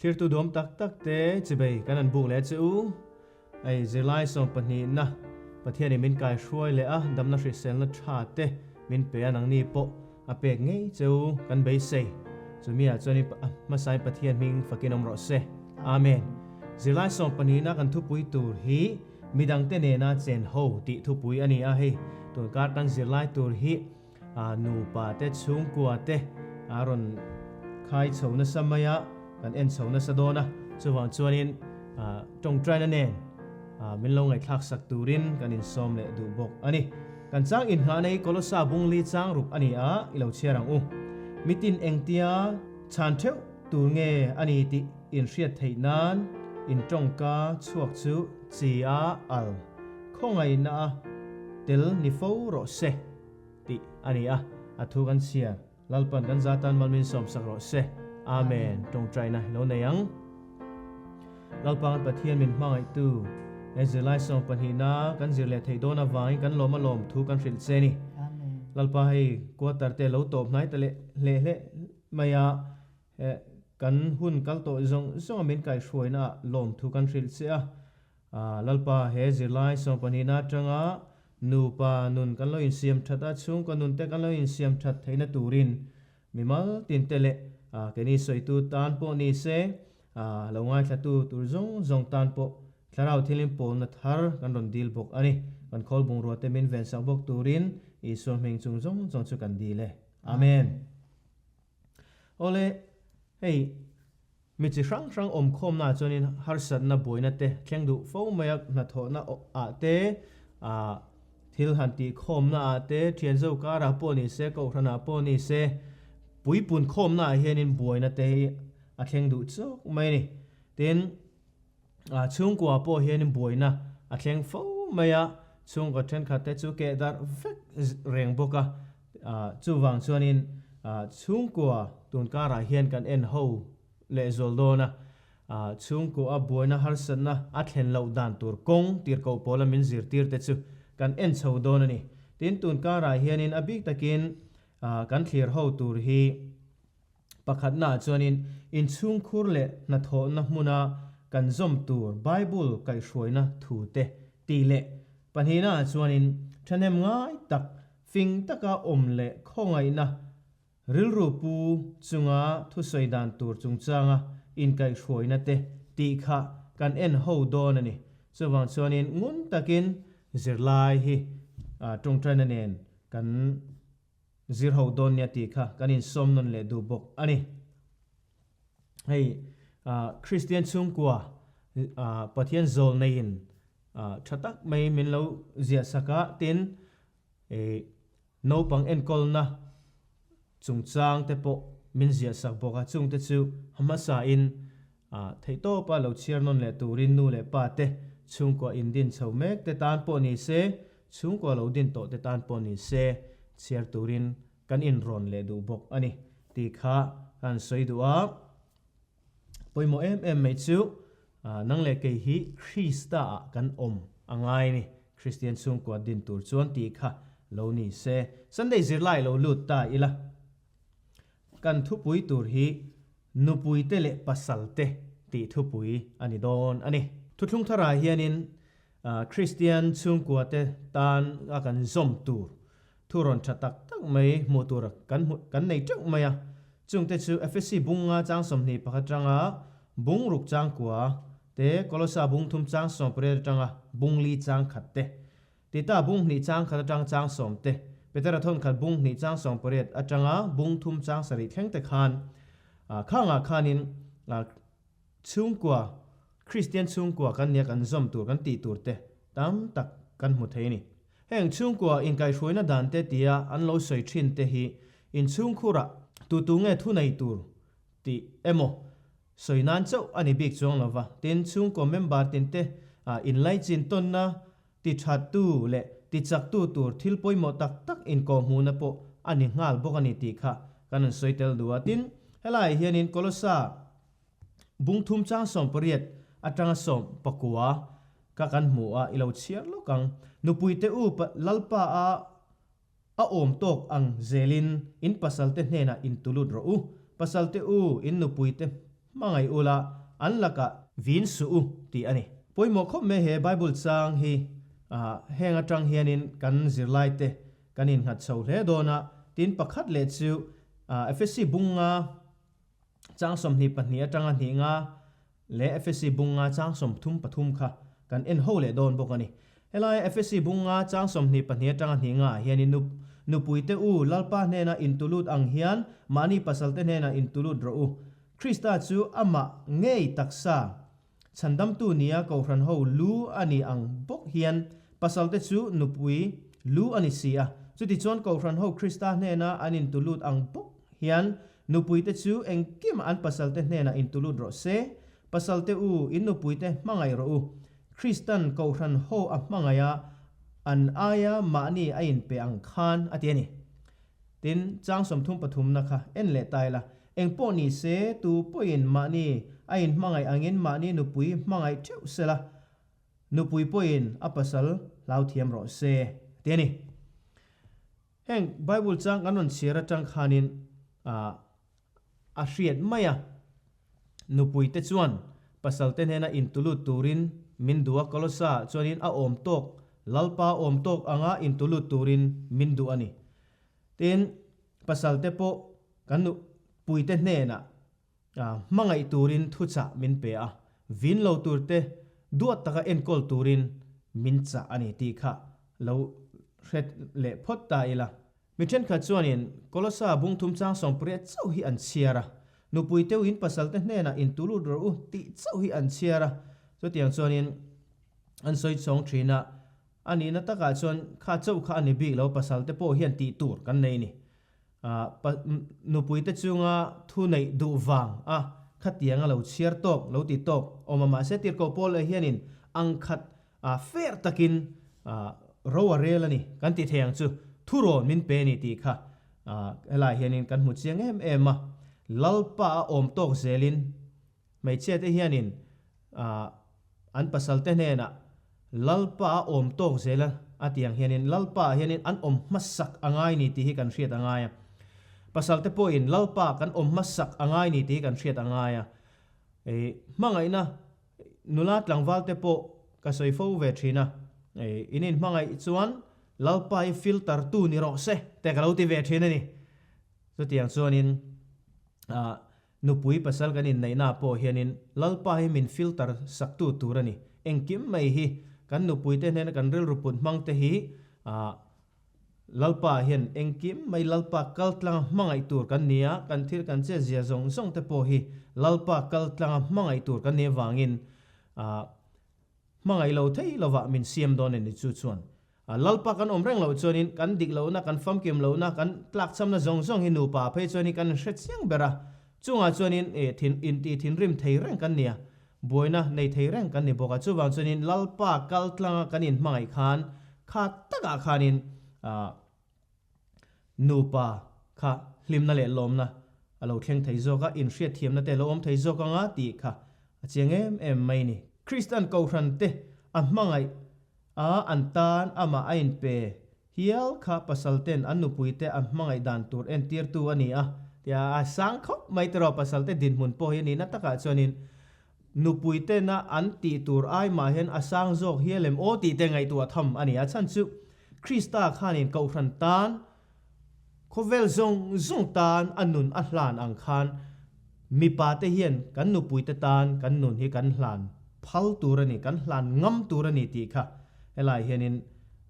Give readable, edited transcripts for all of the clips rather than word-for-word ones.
Thlirtu duam tak tak te chibei kan an buk leh che u. Hei zirlai sawmpahnihna Pathianin min kaihruai leh a damna hriselna tha te min pe a nangni pawh a pek ngei che u kan beisei. Chumi ah chuan hmasain Pathian hming fakin awm rawh se. Amen. Zirlai sawmpahnihna kan thupui tur hi midangte nena chen ho tih thupui a ni a hei tunkar kan zirlai tur hi nupa te chhungkua te a rawn khai chho nasa mai a, kan en chho nasa dawn a, chuvang chuanin tawngtaina nen min lo ngaihthlak sak turin kan insawm leh duh bawk a ni. Kan chang inngahna hi Kolosa bungli chang ruk a ni a, i lo chhiar ang u. Mitin engtia chhan theuh tur nge a ni tih inhriat theih nan in tawngka chhuak chu chi a al khawngaihna a tel ni fo rawh se. Tih a ni a, a thu kan chhiar. Lalpan kan za tan mal min sawmsak rawh se. Amen. Tawngtaina lo nei ang. Lalpa kan Pathian min hmangaihtu, he zirlai sawm pahnihna kan zir leh theih dawn avangin kan lawm a lawm thu kan hrilh che ni. Lalpa hei quarter te lo tawp hnai ta leh hle hle mai a, he kan hun kal tawh zawng zawng a min kaihhruaina ah lawm thu kan hrilh che a. Lalpa he zirlai sawm pahnihna atanga Nupa nun kan lo insiam that a, chhungkaw nun te kan lo insiam that theihna turin mimal tin te leh keini sawitu tan pawh ni se, lo ngaithlatu tur zawng zawng tan pawh thlarau thilin pawlna thar kan rawn dil bawk a ni. Kan khawl bungrua te min vensak bawk turin Isua hming chung zawng zawng chu kan dil e. Amen. Awle, hei. Mi chi hrang hrang awm khawmna ah chuanin harsatna buaina te thleng duh fo mai a, hnathawhna ah te, ah thil han tih khawmna ah te, thian zo karah pawh ni se, kohhran ah pawh ni se, puipun khawmna ah hianin buaina te hi a thleng duh chawk mai a ni. Tin, ah chhungkua pawh hianin buaina a thleng fo mai a, chhungkaw thenkhat te chu keh darh vek reng bawk a, Chuvang chuanin chhungkua tun karah hian kan en ho leh zual dawn a, chhungkua a buaina harsatna a thlen loh dan tur kawng tirhkoh pawla min zirtir te chu kan en chho dawn a ni. Tin, tun karah hianin a bik takin kan thlir ho tur hi pakhatnaah chuanin inchhungkhur leh hnathawhna hmuna kan zawm tur Bible kaihhruaina thu te tih leh pahnihnaah chuanin thahnem ngai tak Fing taka awm leh khawngaihna rilru pu chunga thusawi dan tur chungchanga inkaihhruaina te tih kha kan en ho dawn a ni. Chuvang chuanin ngun takin zirlai hi tawngtaina nen kan zir ho dawn nia tih kha kan insawm nawn leh duh bawk a ni. Hei Kristian chhungkua Pathian zawl neiin Tha tak mai min lo ziah sak a, tin naupang enkawlna chungchang te pawh min ziah sak bawk a, chungte chu hmasain theihtawpa lo chhiar nawn leh turin nu leh pa te chhungkua indin chho mek te tan pawh ni se, chhungkua lo din tawh te tan pawh ni se chhiar turin kan inrawn leh duh bawk a ni tih kha ka han sawi duh a. Pawimawh em em mai chu nang leh kei hi Krista ah kan awm a ngai ni. Kristian chhungkua din tur chuan tih kha lo ni se. Sunday zirlai lo lut ta ila. Kan thupui tur hi Nupuite leh Pasalte tih thupui a ni dawn a ni. Thuthlung tharah hianin Kristian chhungkuate tan a kan zawm tur Thu rawn tha tak tak mai hmuh tur kan hmu kan nei teuh mai a, chungte chu Efesi bung nga chang 21 atanga bung ruk chang kua te, Kolosa bung thum chang 18 atanga bung li chang khat te, Tita bung hnih chang khat atang chang sawm te, Petera thawn khat bung hnih chang 18 atanga bung thum chang sarih thleng te khan khangah khanin chhungkua Kristian chhungkua kan nia kan zawm tur kan tih tur te tam tak kan hmu thei a ni. Heng chhungkua inkaihhruaina dan te tia an lo sawi thin te hi inchhungkhurah tu tu nge thu nei tur tih emaw sawi nan chauh a ni bik chuang lova, tin chhungkaw member tin te inlaichin tawnna ti that tu leh ti chak tu tur thil pawimawh tak tak inkawhhmuhna pawh a ni nghal bawk a ni tih kha kan han sawi tel duh a. Tin, helaiah hianin Kolosa Bung thum chang 18 atanga 19 ka kan hmu a, i lo chhiar lawk ang. Nupuite u Lalpa a a awm tawk ang zelin in pasalte hnenah in tulut rawh u. Pasalte u, in nupuite hmangaih ula, an lakah vin suh u tih a ni. Pawimawh khawp mai he Bible chang hi heng atang hianin kan zirlaite kan innghat chho hle dawn a, tin pakhat leh chu Efesi bunga chang 22 atanga hnih nga leh Efesi bunga chang 33 kha kan en ho leh dawn bawk a ni. Helaia Efesi bunga chang 22 atanga hnih nga ah hianin Nupuite u, Lalpa hnena intulut ang hian mahni pasalte hnena intulut rawh u. Krista chu amah ngei taksa Chhandamtu nia Kohhran ho lu a ni ang bawk hian pasalte chu nupui lu a ni si a. Chutichuan Kohhran ho Krista hnena an intulut ang bawk hian nupuite chu engkim an pasalte hnenah intulut rawh se. Pasalte u, in nupuite hmangaih rawh u. Kristan Kohhran ho a hmangaih a, an aia mahni a inpe ang khan a ti a ni. Tin, chang 30 pathumna kha en leh ta ila, eng pawh ni se, tu pawhin mahni a inhmangaih angin mahni nupui hmangaih theuh sela, nupui pawhin a pasal hlau thiam rawh se, ti a ni. Heng Bible chang kan rawn chhiar atang khanin a hriat mai a, nupuite chuan pasalte hnena intulut turin min duh a, Kolosa chuanin a awm tawk, Lalpa awm tawk anga intulut turin min duh a ni. Tin, pasalte pawh kan nupuite hnenah hmangaih turin thuchah min pe a, vin lo turte duat taka enkawl turin min chah a ni tih kha lo hre leh phawt ta ila. Mi thenkhat chuanin Kolosa bung thum chang 80 chauh hi an chhiar a, nupui teuh in pasalte hnenah intulut rawh u tih chauh hi an chhiar a, chutiang chuanin an sawi chhawng thin a, a nihna takah chuan kha chauh kha a ni bik lo, pasalte pawh hian tih tur kan nei a ni. Nupuite chunga thu neih duh vang a khatiang a lo chhiar tawk, lo ti tawk awm a, mahse tirhkoh pawl leh hianin angkhat Fair takin ro a rel a ni kan tih thei ang chu, thurawn min pe a ni tih kha helaiah hianin kan hmu chiang em em a. Lalpa a awm tawk zelin hmeichhiate hianin an pasalte hnenah Lalpa a awm tawk zel a tih ang hianin Lalpa ah hianin an awm hmasak a ngai ni tih hi kan hriat a ngai a. Pasalte pawhin Lalpa kan awm hmasak a ngai ni tih hi kan hriat a ngai a. Hmangaihna Nula tlangval te pawh ka sawi fo ve thin a, in inhmangaih chuan Lalpa hi filter tu ni rawh se te ka lo ti ve thin a ni. Chutiang chuanin nupui pasal kan inneihna pawh hianin Lalpa hi min filter sak tu tur a ni. Engkim mai hi kan nupui te hnena kan rilru put hmang te hi Lalpa hian engkim mai Lalpa kal tlanga hmangaih tur kan ni a, kan thil kan chet zia zawng zawng te pawh hi Lalpa kal tlanga hmangaih tur kan nih avangin hmangaih lo thei lovah min siam dawn a ni. Chu chuan Lalpa kan awm reng loh chuanin kan dik lohna, kan famkim lohna, kan tlakchhamna zawng zawng hi nupa phei chuanin kan hre chiang ber a, chungah chuanin intih thinrim thei reng kan ni a, Buaina nei thei reng kan ni bawk a, chuvang chuanin Lalpa kal tlanga kan inhmangaih khan kha takah khanin nupa kha hlimna leh lawmna a lo thleng thei zawk a, inhriatthiamna te a lo awm thei zawk anga tih kha a chiang em em mai ni. Kristian Kohhran te a hmangaih a, an tan amah a inpe Hial kha pasal ten an nupui te an hmangaih dan tur entirtu a ni a, tia a sang khawp mai tiraw pasal te dinhmun pawh hi a nihna takah chuanin nupui tena an tih tur ai mah hian a sang zawk hial em aw tih te ngaihtuah tham a ni a, chhan chu Krista khanin Kohhran tan khawvel zawng zawng tan a nun a hlan ang khan mipa te hian kan nupui te tan kan nun hi kan hlan phal tur a ni, kan hlan ngam tur a ni tih kha helai hianin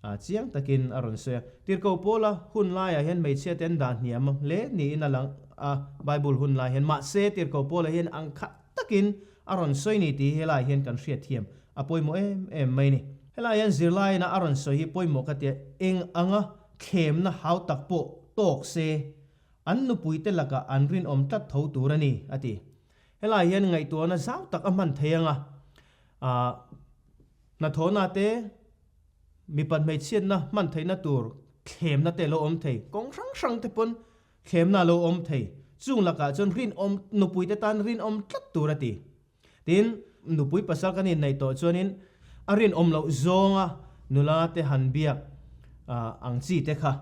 A chiang takin a rawn sawi a. Tirhkoh Paula hun laiah hian hmeichhia te an dah hniam hle niin a lang a, Bible hun lai hian. Mahse, Tirhkoh Paula hian ang khat takin a rawn sawi ni tih hi helaiah hian kan hriat thiam a pawimawh em em mai ni. Helaiah hian zirlaiin a rawn sawi hi pawimawh ka tia, eng anga thlemna hau tak pawh tawk se, an nupuite lakah an rinawm tlat tho tur a ni, a ti. Helaiah hian ngaihtuahna zau tak a hman thei anga, hnathawhna te, Mipat hmeichhiatna hman theihna tur thlemna te a lo awm thei, kawng hrang hrang te pawn thlemna a lo awm thei. Chung lakah chuan rinawm, nupui te tan rinawm tlat tur a ti. Tin, nupui pasal kan inneih tawh chuanin a rinawm loh zawnga nula te han biak ang chi te kha,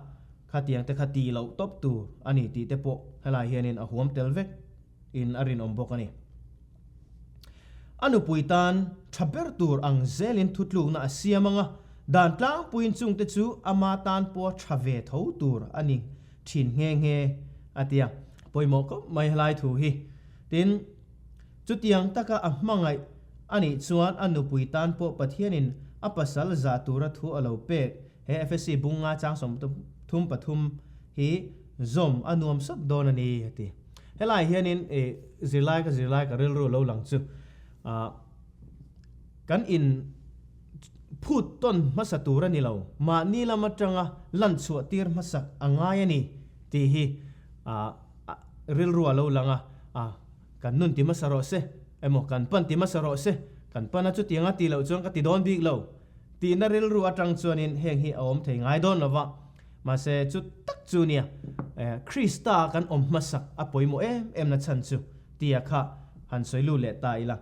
khatiang te kha tih loh tawp tur a ni tih te pawh helai hianin a huam tel vek in a rinawm bawk a ni. A nupui tan tha ber tur ang zelin thutlukna a siam anga, dan tlangpuiin chungte chu ama tan pawha tha ve tho tur a ni thin nghe nghe, a ti a. Pawimawh khawp mai helai thu hi. Tin, chutiang taka a hmangaih a nih chuan a nupui tan pawh Pathianin a pasal zah tura thu a lo pek he Efesi bunga chang 33 hi zawm a nuam sawt dawn a ni, a ti. Helai hianin i zirlai ka zirlai ka rilru lo lang chu kan in phut tawn hmasa tur a ni lo, mahni lam atanga lan chhuah tir hmasak a ngai a ni tih hi rilru a lo lang a, kan nun ti hmasa rawh se emaw kan pan ti hmasa rawh se, kan pana chutianga tih loh chuan ka ti dawn bik lo tihna rilru atang chuanin heng hi a awm thei ngai dawn lo va. Mahse, chu tak chu nia, Krista kan awm hmasak a pawimawh em em na chhan chu tia kha han sawi lut leh ta ila.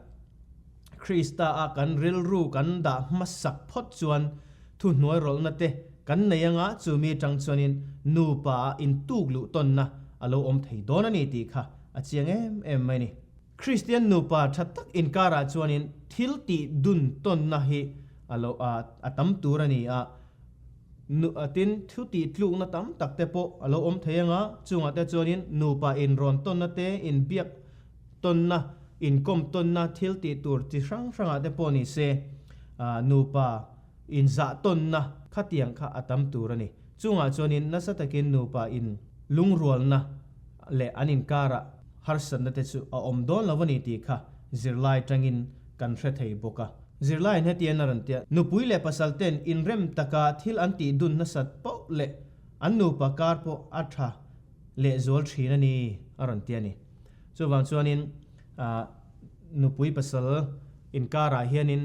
Krista a kan rilru kan dah hmasak phawt chuan thuhnuai rawlhna te kan nei anga chumi atang chuanin nupa ah intuk luh tawnna a lo awm thei dawn a ni tih kha a chiang em em mai a ni. Kristian nupa tha tak inkarah chuanin thil tih dun tawnna hi a lo a tam tur a ni a. Nu tin thu tih tlukna tam tak te pawh a lo awm thei anga, chungah te chuanin nupa inrawn tawnna te, inbiak tawnna, inkawm tawnna thil tih tur chi hrang hrangah te pawh ni se, nupa inzah tawnna khatiang kha a tam tur a ni. Chungah chuanin nasa takin nupa in lungrualna leh an inkarah harsatna te chu a awm dawn lo a ni tih kha zirlai tangin kan hre thei bawk a. Zirlaiin hetiang a rawn ti a, Nupui leh pasal ten inrem taka thil an tih dun nasat poh leh an nupa kar pawh a tha lehzual thin a ni, a rawn ti a ni. Chuvang chuanin nupui pasal inkarah hianin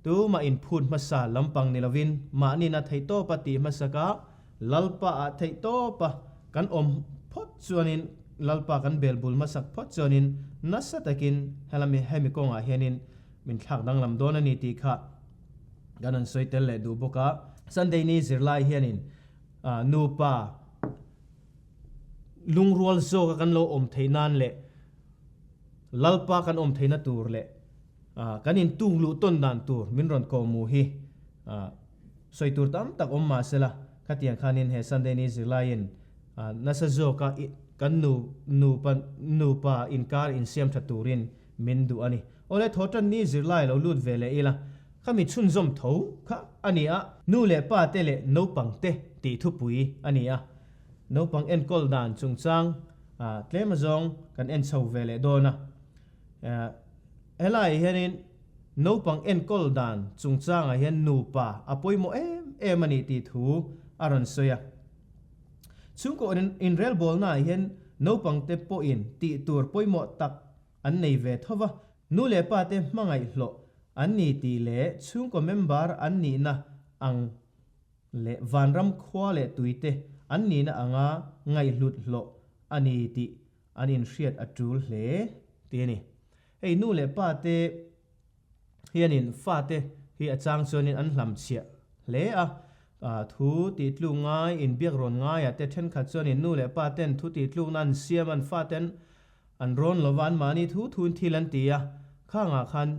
tumah inphut hmasa lampang ni lovin mahnin a theihtawpa tih hmasaka Lalpa ah theihtawpa kan awm phawt chuanin Lalpa kan belbul hmasak phawt chuanin nasa takin helami hemi kawngah hianin min thlak danglam dawn a ni tih kha kan han sawi tel leh duh bawk a. Sunday ni zirlai hianin nupa lungrual zawka kan lo awm theih nan leh Lalpa kan awm theihna tur leh kan intung luh tawn dan tur min rawn kawhmu hi sawi tur tam tak awm mah sela khatiang khanin he Sunday ni zirlaiin nasa zawka kan nu nupa nupa inkar insiam tha turin min duh a ni. Awle thawhtan ni zirlai lo lut ve leh ila khami chhunzawm tho kha a ni a. Nu leh pa te leh naupang te tih thupui a ni a. Naupang enkawl dan chungchang tlem azawng kan en chho ve leh dawn a. Helaiah hianin naupang enkawl dan chungchangah hian nupa a pawimawh em em a ni tih thu a rawn sawi a. Chhungkaw inrelbawlnaah hian naupangte pawhin tih tur pawimawh tak an nei ve tho va, nu leh pate hmangaihhlawh an ni tih leh chhungkaw member an nihna ang leh vanram khua leh tuite an nihna anga ngaihhlut hlawh a ni tih an inhriat a tul hle tih a ni. Hei nu leh pa te hianin fate hi a chang chuanin an hlamchhiah hle a, thu tihtluk ngai, inbiak rawn ngaiah te thenkhat chuanin nu leh pa ten thu tihtlukna an siam an faten an rawn lova anmahni thu thuin thil an ti a, khangah khan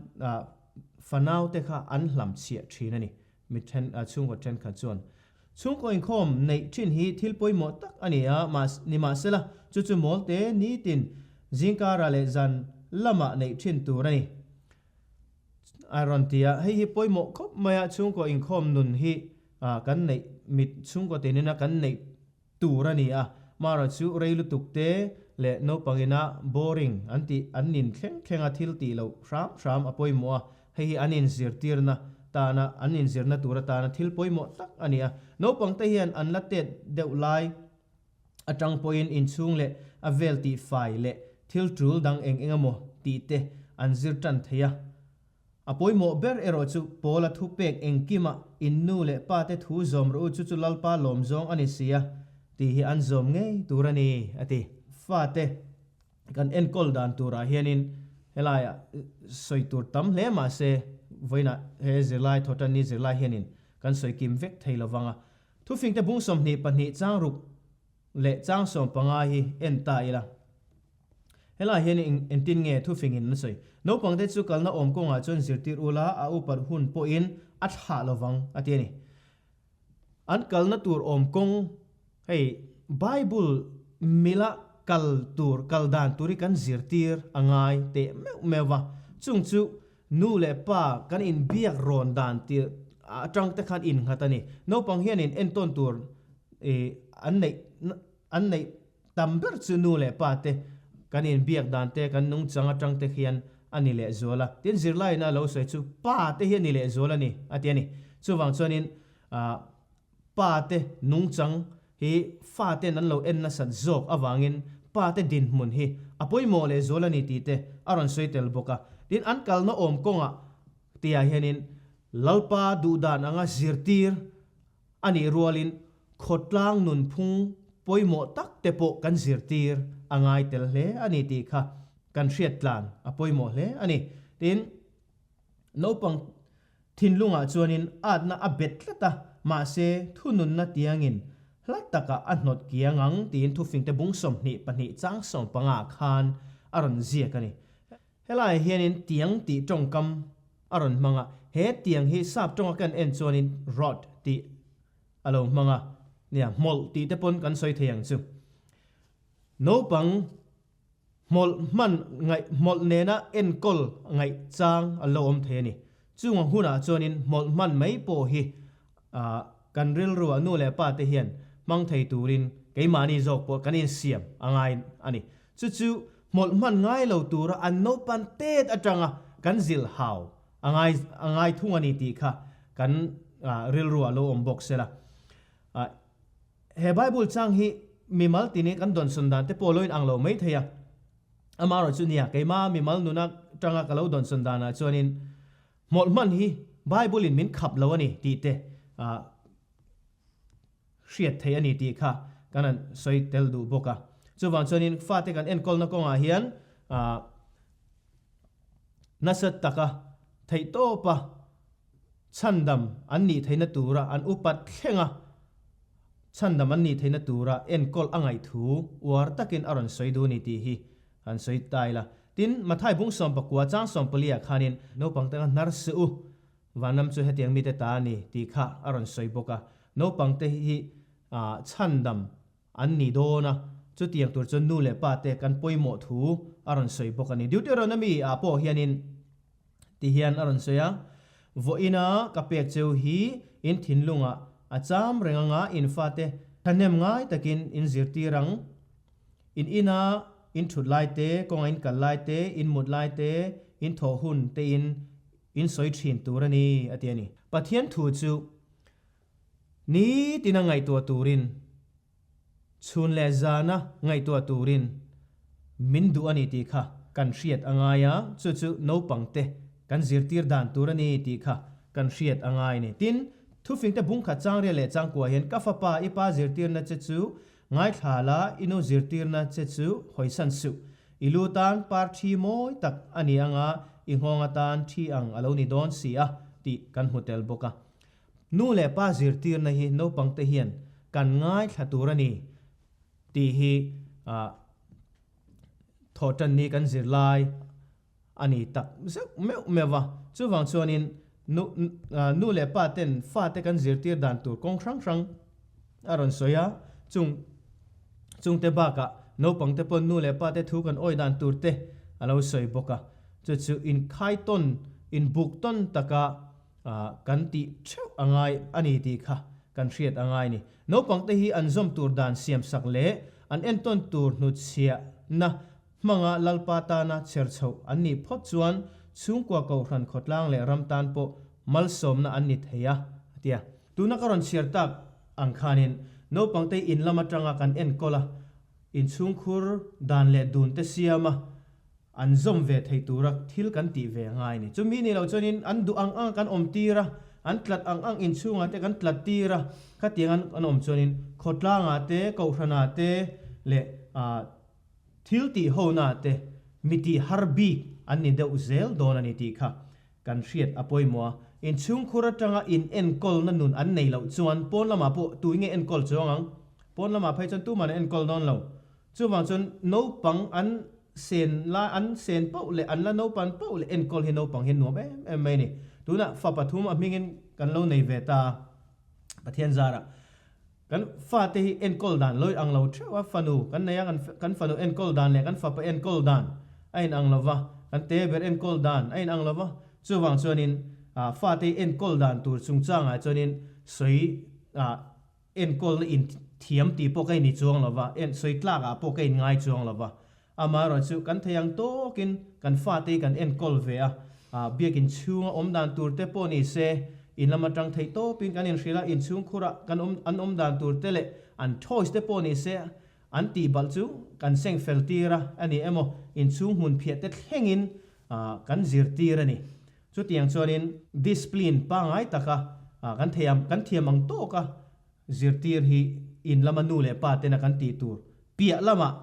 fanau te kha an hlamchhiah thin a ni. Mi then chhungkaw thenkhat chuan chhungkaw inkhawm neih thin hi thil pawimawh tak a ni a, nimahsela chu chu mawlte nitin zingkara leh zan lamah neih thin tur a ni. A rawn ti a, hei hi pawimawh khawp mai a, chhungkaw inkhawm nun hi kan neih mit chhungkaw tinina kan neih tur a ni a, marawh chu rei lutuk te leh naupang ina boring an tih an nin thleng thleng a thil tih loh hram hram a pawimawh a, hei hi an inzirtirna tana an inzirna tur atana thil pawimawh tak a ni a, naupang te hian an la tet deuh lai atang pawhin inchhung leh a vel tih fai leh thil tul dang eng eng emaw tih te an zir tan thei a. A pawimawh ber erawh chu Paula thu pek engkima in nu leh pa te thu zawm rawh u chu chu Lalpa lawm zawng a ni si a tih hi an zawm ngei tur a ni, a ti. Fate kan enkawl dan turah hianin helaiah sawi tur tam hle mah se vawiinah he zirlai thawhtanni zirlai hianin kan sawi kim vek thei lo vang a. Thufingte bung 22 chang ruk leh chang 15 hi en ta ila. Helaiah hian engtin nge thufingin an sawi? Naupangte chu kalna awm kawngah chuan zirtir ula, a upat hun pawhin a thlah lovang, a ti a ni. An kalna tur awm kawng, hei Bible mila kal tur, kal dan tur hi kan zirtir a ngai teh meuh meuh va. Chung chu nu leh pa kan inbiak rawn dan tir atang te khan innghat a ni. Naupang hianin entawn tur an neih an neih Tam ber chu nu leh pa te kan inbiak dan te, kan nungchang atang te khian a ni lehzual a. Tin, zirlaiin a lo sawi chu pa te hi a ni lehzual a ni a ti a ni. Chuvang chuanin pa te nungchang hi fa ten an lo en nasat zawk avangin pa te dinhmun hi a pawimawh lehzual a ni tih te a rawn sawi tel bawk a. Tin, an kalna awm kawngah tihah hianin Lalpa duhdan anga zirtir A nih rualin khawtlang nunphung pawimawh tak te pawh kan zirtir a ngai tel hle a ni tih kha kan hriat tlan a pawimawh hle a ni. Tin, naupang thinlungah chuanin atna a bet tlat a, mahse thununna tiangin hla takah a hnawt kiang ang tiin thufingte bung 22 chang 15 khan a rawn ziak a ni. Helaiah hianin tiang tih tawngkam a rawn hmang a, he tiang hi sap tawnga kan en chuanin rod tih a lo hmang a, nia hmawlh tih te pawn kan sawi thei ang chu. Naupang hmawlh hman ngaih hmawlh nena enkawl ngaih chang a lo awm thei a ni. Chung ang hunah chuanin hmawlh hman mai pawh hi kan rilruah nu leh pa te hian hmang thei turin keimahni zawk pawh kan insiam a ngai a ni. Chu chu hmawlh hman ngai lo tura an naupan tet atanga kan zilh hau a ngai a ngai thung a ni tih kha kan rilruah lo awm bawk sela. He Bible chang hi mimal tini kan dawnsawn dan te pawh lo inang lo mai thei a. Amaherawhchu nia keima mimal nuna tanga ka lo dawnsawn danah chuanin Hmawlh hman hi Bible in min khap lo a ni tih te hriat theih a ni tih kha kan han sawi tel duh bawk a. Chuvang chuanin fate kan enkawlna kawngah hian nasa taka theihtawpa chhandam an nih theihna tura an upat thlenga chhandam an nih theihna tura enkawl a ngaih thu uar takin a rawn sawi duh a ni tih hi Han sawi ta ila. Tin, Mathai bung 19 chang 14 ah khanin, Naupang te kha hnar suh u, vanram chu hetiang mite ta a ni, tih kha a rawn sawi bawk a. Naupang te hi chhandam an ni dawn a, chutiang tur chuan nu leh pa te kan pawimawh thu a rawn sawi bawk a ni. Deuteronomy ah pawh hianin ti hian a rawn sawi a, Vawiina ka pek cheu hi in thinlungah a cham reng anga in fate thahnem ngai takin in zirtir ang. In ina in thut lai te, kawnga in kal lai te, in mut lai te, in thawh hun te in in sawi thin tur a ni, a ti a ni. Pathian thu chu nitina ngaihtuah turin, chhun leh zana ngaihtuah turin min duh a ni tih kha kan hriat a ngai a, chu chu naupang te kan zirtir dan tur a ni tih kha kan hriat a ngai a ni. Tin, thufingte bungkhat changriat leh changkua hian ka fapa i pa zirtirna che chu Ngaithla la, i nu zirtirna che chu hawisan suh. I lu tan par thi mawi tak a ni anga i nghawng atan thi ang a lo ni dawn si a, tih kan hmu tel bawk a. Nu leh pa zirtirna hi naupangte hian kan ngaithla tur a ni tih hi thawhtanni kan zirlai a ni tak zeuh meuh meuh va. Chuvang chuanin nu nu leh pa ten fate kan zirtir dan tur kawng hrang hrang a rawn sawi a, chung chungte bakah naupangte pawh nu leh pa te thu kan awi dan tur te a lo sawi bawk a. Chu chu inkhai tawn, inbuk tawn taka kan tih theuh a ngai a ni tih kha kan hriat a ngai a ni. Naupangte hi an zawm tur dan siamsak leh an entawn tur hnutchhiahna Hmanga Lalpa tana chher chhoh an nih phawt chuan chhungkua kohhran khawtlang leh ram tan pawh malsawmna an ni thei a, a ti a. Tuna ka rawn chhiar tak ang khanin naupangte in lam atanga kan enkawl a, inchhungkhur dan leh dun te siam a, an zawm ve thei tura thil kan tih ve ngai a ni. Chumi ni lo chuanin an duh ang ang kan awm tir a, an tlat ang ang inchhungah te kan tlat tir a, khatiang an awm chuanin khawtlangah te, kohhranah te leh Thil tih hona te mi tih har bik an ni deuh zel dawn a ni tih kha kan hriat a pawimawh a. Inchhungkhur atanga in enkawlna nun an nei loh chuan pawn lamah pawh tui nge enkawl chuang ang? Pawn lamah phei chuan tuman an enkawl dawn lo. Chuvang chuan naupang an Sen lai an sen poh leh an la naupan poh leh enkawl hi naupang hian nuam em em mai a ni. Tunah fa pathum a hmingin kan lo nei ve ta a, Pathian zarah kan fate hi enkawl dan lo ang lo theuh a, fanu kan nei a, kan fanu enkawl dan leh kan fapa enkawl dan a inang lo va, kan te ber enkawl dan a inang lo va, chuvang chuanin fate hi enkawl dan tur chungchangah chuanin sawi Enkawlna in thiam tih pawh ka in i chuang lo va, en sawi tlak ah pawh ka in ngai chuang lo va. Amaherawh chu kan thei ang tawkin kan fate hi kan enkawl ve a, biakin chhunga awm dan tur te pawh ni se, in lam atang theih tawpin kan inhrilh a, inchhung khurah kan awm an awm dan tur te leh an toys te pawh ni se an tih balh chu kan seng fel tir a a ni emaw inchhung hmun phiah te thlengin kan zirtir a ni. Chutiang chuanin discipline pangngai taka kan thei ang kan thiam ang tawka zirtir hi in lama nu leh pa tena kan tih tur piah lamah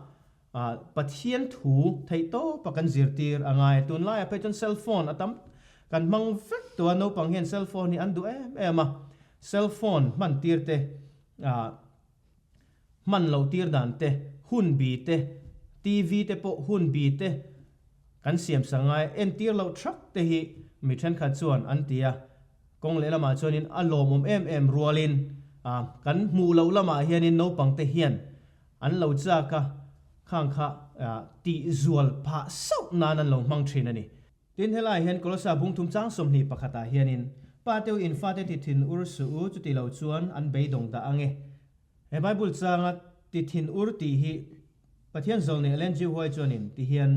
Pathian thu theih tawpa kan zirtir a ngai. Tunlaiah phei chuan cell phone a tam kan hmang vek tawh a, naupang hian cell phone hi an duh em em a, cell phone hman tir te hman loh tir dan te, hun bi te, TV te pawh hun bi te kan siam sak ngai entir loh thak te hi mi thenkhat chuan an ti a, kawng lehlamah chuanin a lawmawm em em rualin kan hmuh loh lamah hianin naupang te hian an lo chak a, khang kha tih zual phah sauh nan an lo hmang thin a ni. Tin, helaiah hian Kolosa bungthum chang 21 ah hianin, Pa teu in fate ti thin ur suh u, chuti lo chuan an beidawng dah ang e. He Bible changa ti thin ur tih hi Pathian zawlnei Ellen G. White chuanin ti hian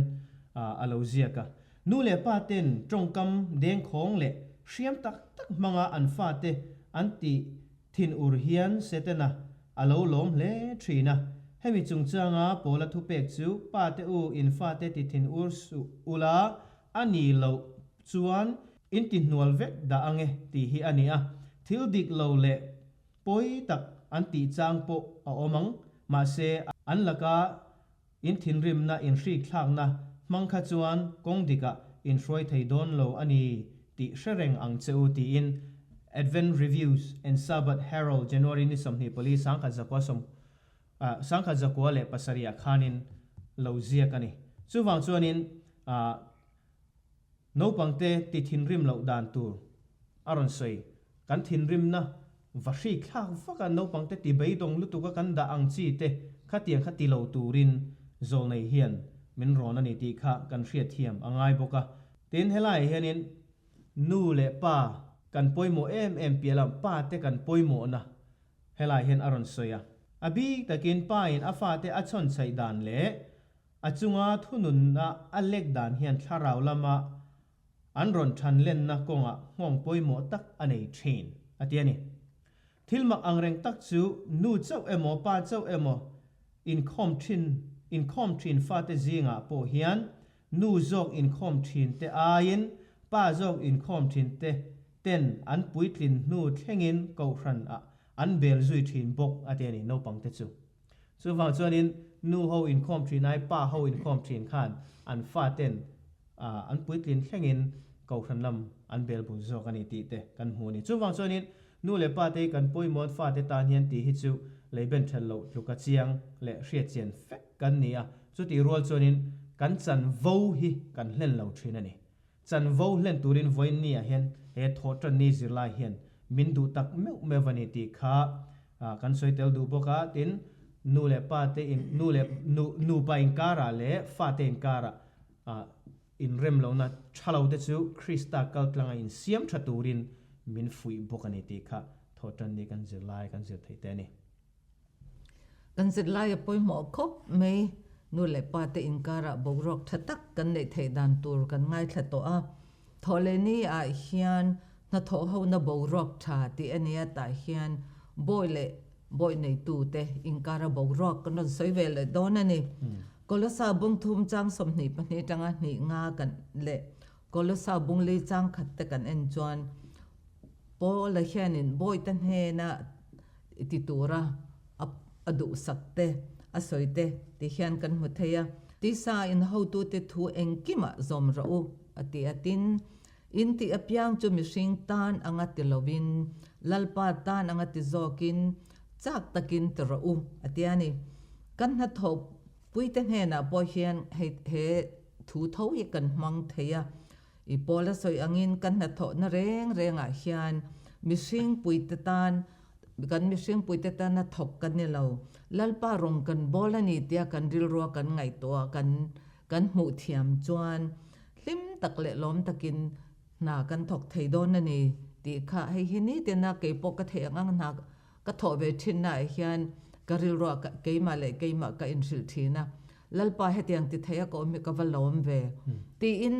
a lo ziak a, Nu leh pa ten tawngkam dengkhawng leh hriam tak tak hmanga an fate an ti thin ur hian Setana a lo lawm hle thin a. Hemi chungchanga Paula thupek chu Pa te u in fate ti thin ur suh ula a ni loh chuan in ti hnual vek dah ange tih hi a ni a. Thil dik lo leh pawi tak an tih chang pawh a awm ang, mahse an laka In thinrimna, in hrikthlakna hmang kha chuan kawng dikah in hruai thei dawn lo a ni tih hre reng ang che u tiin Advent Reviews and Sabbath Herald January ni 24 10zakua sawm 1047 ah khanin lo ziak a ni. Chuvang chuanin naupangte ti thinrim loh dan tur a rawn sawi. Kan thinrimna va hrik thlak vak a, naupangte ti beidawng lutuk a kan dah ang chi te khatiang kha ti lo turin zawlnei hian min rawn a ni tih kha kan hriatthiam a ngai bawk a. Tin, helaiah hianin nu leh pa kan pawimawh em em piah lam pa te kan pawimawhna helaiah hian a rawn sawi a. A bik takin pa in a fate a chhawnchhaih dan leh a chunga thununna a lek dan hian thlarau lama An rawn than lenna kawngah nghawng pawimawh tak a nei thin, a ti a ni. Thil mak angreng tak chu nu chauh emaw pa chauh emaw inkhawm thin inkhawm thin fate zingah pawh hian nu zawk inkhawm thin te aiin pa zawk inkhawm thin te ten an puitlin hnu thlengin kohhran ah an bel zui thin bawk, a ti a ni naupang te chu. Chuvang chuanin nu ho inkhawm thin ai pa ho inkhawm thin khan an faten an puitlin thlengin kohhran lam an bel bul zawk a ni tih te kan hmu a ni. Chuvang chuanin nu leh pa te hi kan pawimawh fate tan hian tih hi chu lei ben that loh tluka chiang leh hriatchian fek kan ni a, chutih rual chuanin kan chanvo hi kan hlen lo thin a ni. Chanvo hlen turin vawiin ni ah hian he thawhtanni zirlai hian min duh tak meuh meuh a ni tih kha kan sawi tel duh bawk a, tin nu leh pa te in nu leh nu nupa inkarah leh fate inkarah inrem lohna tha lo te chu Krista kaltlanga insiam tha turin min fuih bawk a ni tih kha thawhtanni kan zirlai kan zir theih te a ni. Kan zirlai a pawimawh khawp mai. Nu leh pa te inkarah boruak tha tak kan neih theih dan tur kan ngaithla tawh a. Thawhlehni ah hian hnathawh hona boruak tha tih a nia tah hian bawi leh bawi neitu te inkara boruak kan rawn sawi ve leh dawn a ni. Kolosa bung thum chang 22 tanga hnih nga kan leh Kolosa bung li chang khat te kan en chuan Paula hianin bawihte hnena i ti tura a duhsak te, a sawi te ti hian kan hmu thei a. Tisa in hotute thu engkimah zawm rawh u, a ti a. Tin, in tih apiang chu mihring tan anga ti lovin, Lalpa tan anga ti zawkin chak takin ti rawh u, a ti a ni. Kan hnathawh. Puite hnenah pawh hian hei he thu tho hi kan hmang thei a. I Paula sawi angin kan hnathawhna reng rengah hian mihring puite tan kan mihring puite tana thawk kan ni lo. Lalpa rawng kan bawl a ni tia kan rilrua kan ngaihtuah kan kan hmuh thiam chuan hlim tak leh lawm takin hna kan thawk thei dawn a ni tih kha hei hi nitina keipawh ka theih ang ang hna Ka thawh ve thinnaah hian ka rilruah keimah leh keimah ka inhrilh thin a, Lalpa hetiang ti thei a ka awm hi ka va lawm ve tiin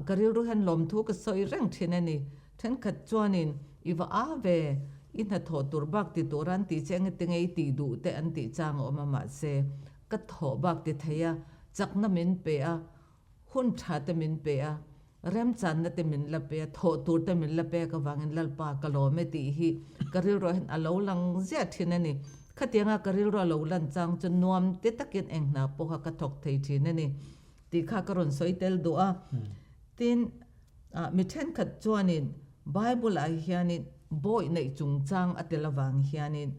ka rilru hian lawmthu ka sawi reng thin a ni. Thenkhat chuanin i va a ve, i hnathawh tur bak ti tura an tih che engati nge i tih duh te an tih chang a awm a mahse ka thawh bak ti thei a, chakna min pe a, Hun tha te min pe a, remchanna te min la pe a, thawh tur te min la pek avangin Lalpa ka lawm e tih hi ka rilruah hian a lo lang ziah thin a ni. Khatianga ka rilruah lo lan chang chu nuam te takin eng hna pawha ka thawk thei thin a ni tih kha ka rawn sawi tel duh a. Tin, mi thenkhat chuanin Bible-ah hianin bawih neih chungchang a tel avang hianin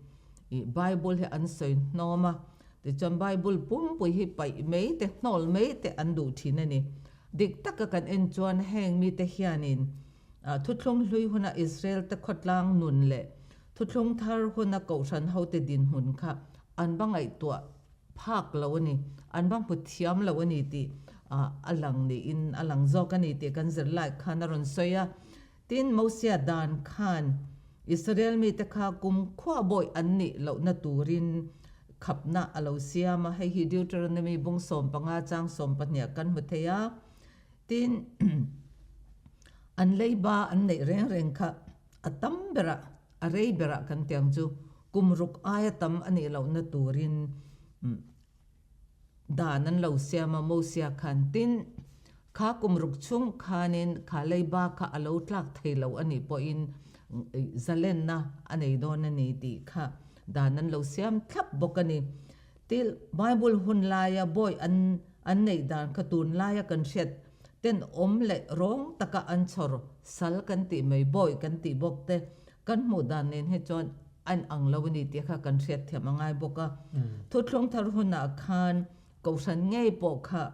ih Bible hi an sawi hnawm a, Tichuan Bible pumpui hi paih mai te, hnawl mai te an duh thin a ni. Dik taka kan en chuan heng mite hianin thuthlung hlui huna Israel te khawtlang nun leh thuthlung thar huna kohhran hote dinhmun kha an va ngaihtuah phak lo a ni, an va hmu thiam lo a ni tih a lang niin a lang zawk a ni tih kan zirlai khan a rawn sawi a. Tin, Mosia dan khan Israel mite kha kum khua bawih an nih lohna turin khapna a lo siam a, hei hi Deuteronomy bung 15 chang 12 kan hmu thei a. Tin, an leiba an neih reng reng kha a tam berah, a rei berah kan ti ang chu, kum ruk aia tam a nih lohna turin Dan an lo siam a, Mosia khan tin, Kha kum ruk chhung khanin kha leiba kha a lo tlak thei lo a nih pawhin zalenna a nei dawn a ni tih kha dan an lo siam thlap bawk a ni. Til, Bible hun laia bawi an an neih dan kha tun laia kan hriat ten awm leh rawng taka an chhawr sal kan tih mai bawi kan tih bawk te kan hmuh dan nen hi chuan a inang lo a ni tih kha kan hriatthiam a ngai bawk a. Thuthlung thar hunah khan Kohhran ngei pawh kha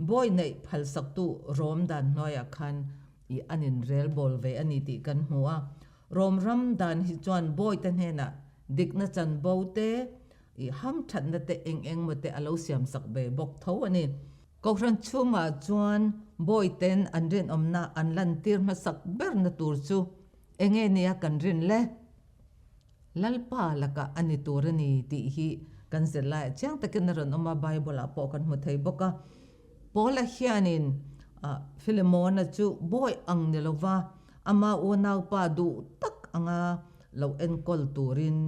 bawi neih phalsaktu Rom dan hnuaiah khan i an inrel bawl ve a ni tih kan hmu a. Rom ram dan hi chuan bawite hnenah dikna chanvo te, i hamthatna te eng eng maw te a lo siamsak ve bawk tho a ni. Kohhran chhungah chuan bawite'n an rinawmna an lantir hmasak berna tur chu enge nia kan rin le? Lalpa lakah a ni tur a ni tih hi kan zirlaiah chiang takin a rawn awm a, Bible-ah pawh kan hmu thei bawk a. Paula hianin Philemona chu bawi ang ni lova ama unaupa duh tak anga lo enkawl turin